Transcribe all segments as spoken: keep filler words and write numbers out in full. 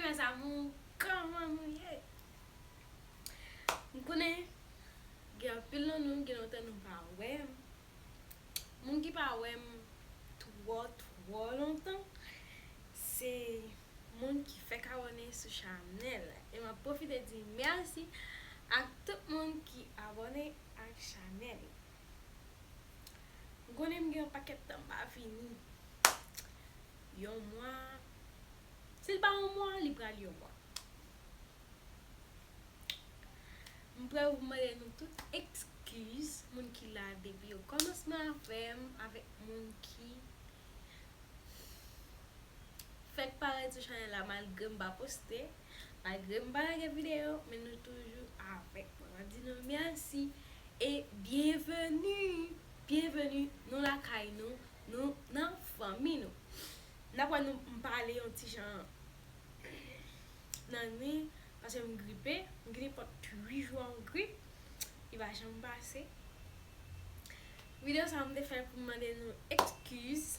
Mes amours, kòman nou ye? M konnen gen anpil nan nou gen lontan nou pa wè m. Moun ki pa wè m twò twò lontan, se moun ki fèk abòne sou chanèl. E m ap pwofite di mèsi ak tout moun ki abòne ak chanèl. M konnen m gen yon pakèt tan m pa vini. Yon mwa. Si l pa yon mwa, li pral yon mwa. M prè pou mande nou tout ekskiz, moun ki la depi okòmansman avè m, avèk moun ki fèk parèt sou chanèl la malgre m pa poste, malgre m pa lage videyo, men nou toujou avèk mwen. M ap di nou mèsi e byenveni, byenveni, nou lakay nou, nou nan fanmi nou. N ap wè nou, m pale yon ti jan nan nwi, paske m gripe, m gen nenpòt uit jou an grip, li pa janm pase. Videyo sa a m te fè pou m mande nou ekskiz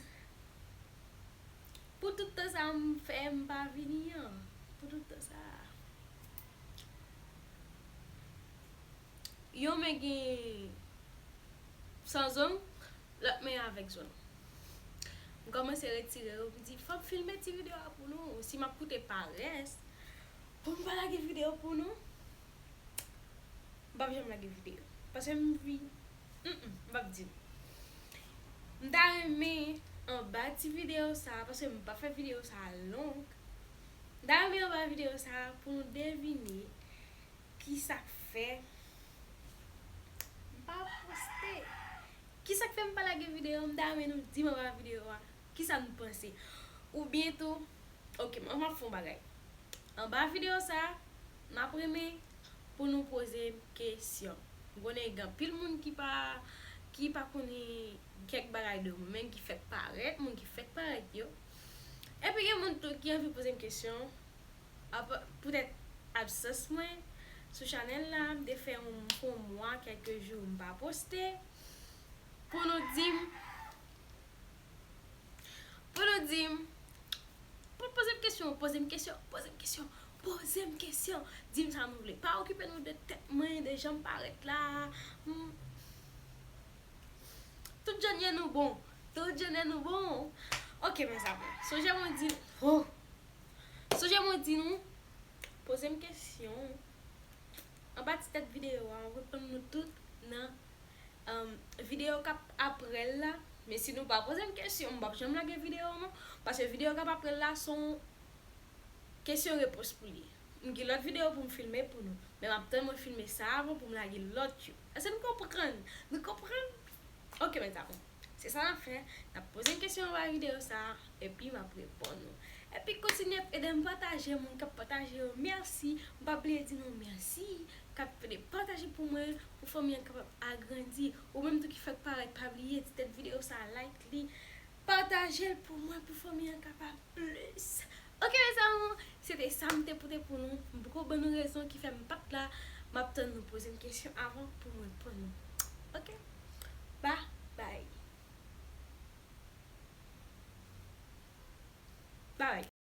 pou tout tan sa a m fè m pa vini an, pou tout tan sa a. Yon men gen san zong, lòt men avèk zong. M kòmanse retire yo, m di, fò m filme ti videyo a pou nou. Si m ap koute parès, pou m pa lage videyo pou nou, m p ap janm lage videyo. Paske m vi, mm, mm, m p ap di nou. M ta renmen anba ti videyo sa a, paske m pa fè videyo sa a long. M ta renmen anba videyo sa a pou nou devine ki sa k fè m pa poste. Ki sa k fè m pa lage videyo? M ta renmen nou di m anba videyo a ki sa nou panse. Oubyen tou, ok, mwen m ap fè yon bagay. Anba videyo sa a, m ap renmen pou nou poze m kesyon. M konnen gen anpil moun ki pa, ki pa konnen kèk bagay de mwen menm, ki fèk parèt, moun ki fèk parèt yo. Epi gen moun tou ki anvi poze m kesyon. Apa, poutèt absans mwen sou chanèl la, m te fè yon, yon mwa, kèk jou m pa poste. Pou nou di m, pou nou di m, pou poze m kesyon, poze m kesyon, poze m kesyon, poze m kesyon. Di m sa nou vle. Pa okipe nou de tèt mwen, de jan m parèt la. M, tout jan nou bon. Tout jan nou bon. Ok, mes amours. Sonje mwen di, oh. Sonje mwen di nou, poze m kesyon. Anba ti tèt videyo a, m ap reponn nou tout nan, um, videyo k ap apre l la. Men si nou pa poze m kesyon, m p ap janm lage videyo non. Paske videyo k ap apre l la se yon kesyon repons pou li. M gen lòt videyo pou m filme pou nou. Men m ap tann mwen filme sa avan pou m lage lòt yo. Èske nou konprann? Nou konprann? Ok, mes amours. Se sa n ap fè. N ap poze m kesyon anba videyo sa a, epi m ap reponn nou. Epi kontinye ede m pataje, moun k ap pataje yo, mèsi. M pa bliye di nou mèsi k ap ede pataje pou mwen, pou fanmi an kapab agrandi. Ou menm tou ki fèk parèt, pa bliye ti tèt videyo sa a, like li, pataje l pou mwen, pou fanmi an kapab plis. Ok, mes amours, se te sa m te pote pou nou. M poko ban nou rezon ki fè m pa t la. M ap tann nou poze m kesyon avan pou m reponn nou. Ok? Bye bye. Bye bye.